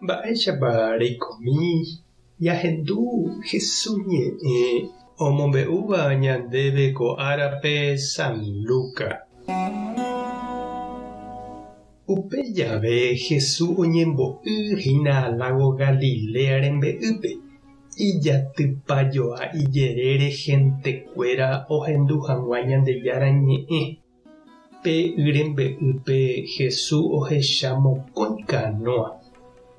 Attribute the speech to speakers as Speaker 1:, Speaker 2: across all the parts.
Speaker 1: Mba'éichapa reikomi jahendu Jesús ñe'ẽ omombe'úva ñandéve ko árape San Lucas. Upe jave Jesús oñembo'y hína lágo Galilea rembe'ýpe, ijatypajoa ijerére hentekuéra ohendu hag̃ua Ñandejára ñe'ẽ. Pe y rembe'ýpe Jesús ohecha mokõi kanóa.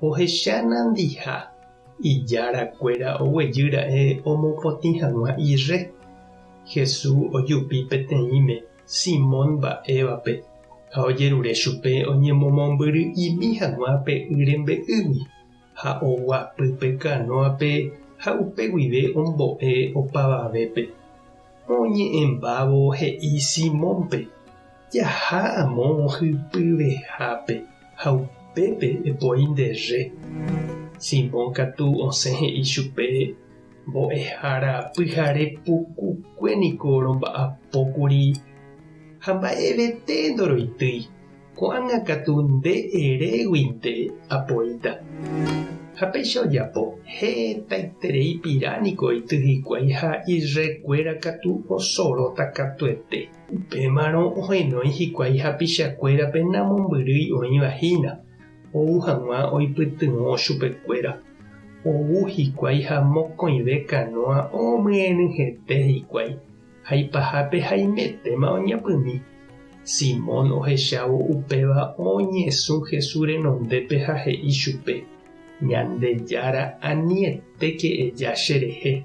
Speaker 1: Ohecha nandiha, ijára kuéra oguejy ra'e omopotĩ hag̃ua irre. Jesús ojupi peteĩme Simón mba'évape ha ojerure chupe oñemomombyry'imi hag̃ua pe y rembe'ýgui, ha oguapy pe kanóape ha upe guive ombo'e opavavépe. Oñe'ẽmbávo he'i Simónpe, Jaha amo hypyvehápe ha upépe epoi nde re. Simón katu osẽ he'i chupe, Mbo'ehára pyhare pukukue niko romba'apókuri ha mba'evete ndoroitýi. Ko'ág̃a katu nde eréguinte apoíta. Ha péicha ojapo, hetaiterei pira niko oity hikuái ha irrekuéra katu osoróta katuete. Upémarõ ohenói hikuái hapichakuérape namombyrýi oĩva hína, ou hag̃ua oipytyvõ chupekuéra. Ou hikuái ha mokõive kanóa omyenyhẽte hikuái. Ha ipahápe haimetéma oñapymi. Simón ohechávo upéva oñesũ Jesús renondépe ha he'i chupe, Ñandejára anietéke eja cherehe,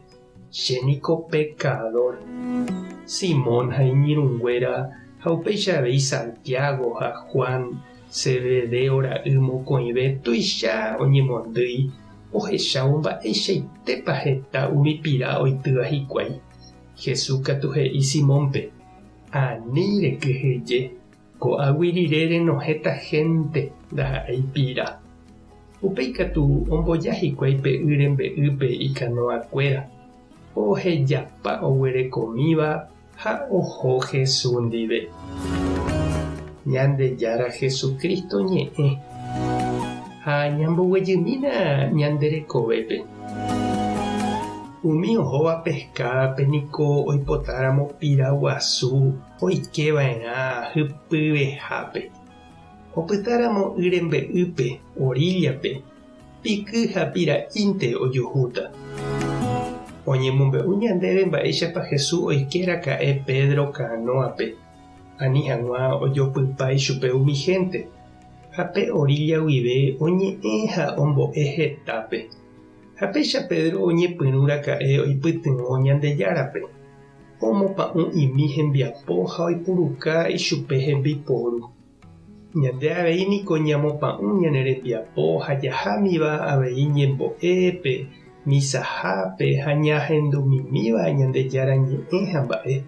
Speaker 1: che niko pekadór. Simón ha iñirũnguéra ha upéicha avei Santiago ha Juan, Zebedeo ra'y mokõive tuicha oñemondýi ohechávo mba'eichaitépa heta umi pira oitýva hikuái. Jesús katu he'i Simónpe, Ani rekyhyje, ko'águi rire renohẽta hénte ndaha'éi pira. Upéi katu omboja hikuái pe y rembe'ýpe ikanoakuéra, ohejapa oguerekomíva ha oho Jesús ndive. Ñandejára Jesucristo ñe'ẽ ha ñamboguejymína ñande rekovépe. Umi ohóva peskádape niko oipotáramo pira guasu oike va'erã hypyvehápe. Opytáramo y rembe'ýpe, oríllape, piky ha pira'ínte ojuhúta. Oñemombe'u ñandéve mba'éichapa Jesús oike raka'e Pedro kanóape, ani hag̃ua ojopypa ichupe umi hénte, ha pe orílla guive oñe'ẽ ha ombo'e hetápe. Ha péicha Pedro oñepyrũ raka'e oipytyvõ Ñandejárape, omopa'ũ'imi hembiapo ha oipuruka ichupe hembiporu. Ñande avei niko ñamopa'ũ ñane rembiapo ha jahámiva avei ñembo'épe, misahápe ha ñahendumimíva Ñandejára ñe'ẽ ha mba'e.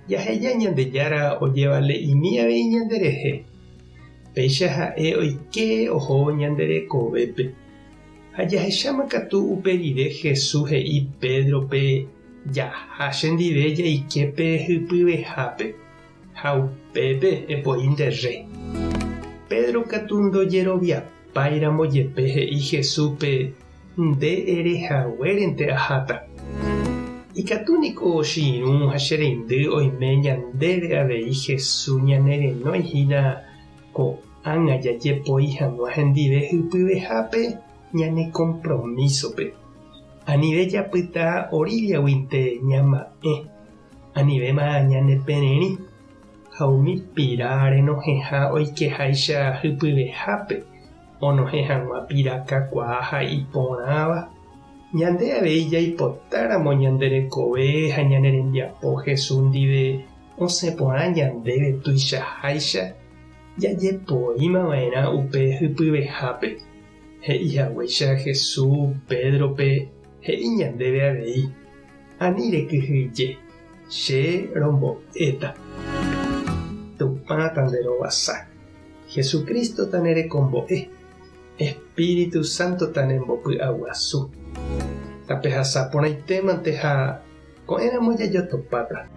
Speaker 1: Jaheja Ñandejára ojevale'imi avei ñanderehe. Péicha ha'e oike ohóvo ñande rekovépe. Ha jahecháma katu upe rire Jesús he'i Pédrope, Jaha chendive jaike pe hypyvehápe, ha upépe epoi nde rre. Pedro katu ndojeroviapáiramo jepe he'i Jesúspe, Nde ere haguérente aháta. Ikatu niko che irũ ha che reindy oime ñandéve avei Jesús ñanerenói hína Ko'ág̃a jajepoi hag̃ua hendive hypyvehápe ñane kompromísope. Anive japyta oríllaguinte ñama'ẽ, anivéma ñanepererĩ, ha umi pira renohẽha oikeháicha hypyvehápe onohẽ hag̃ua pira kakuaa ha iporãva. Ñande avei jaipotáramo ñande rekove ha ñane rembiapo Jesús ndive osẽ porã ñandéve tuichaháicha, jajepoíma va'erã upe hypyvehápe. He'i haguéicha Jesús Pédrope he'i ñandéve avei, Ani rekyhyje, che rombo'éta. Tupã tanderovasa. Jesucristo tanerekombo'e. Espíritu Santo tanembopy'aguasu. Tapehasa porãitémante ha ko'ẽramo jajotopáta.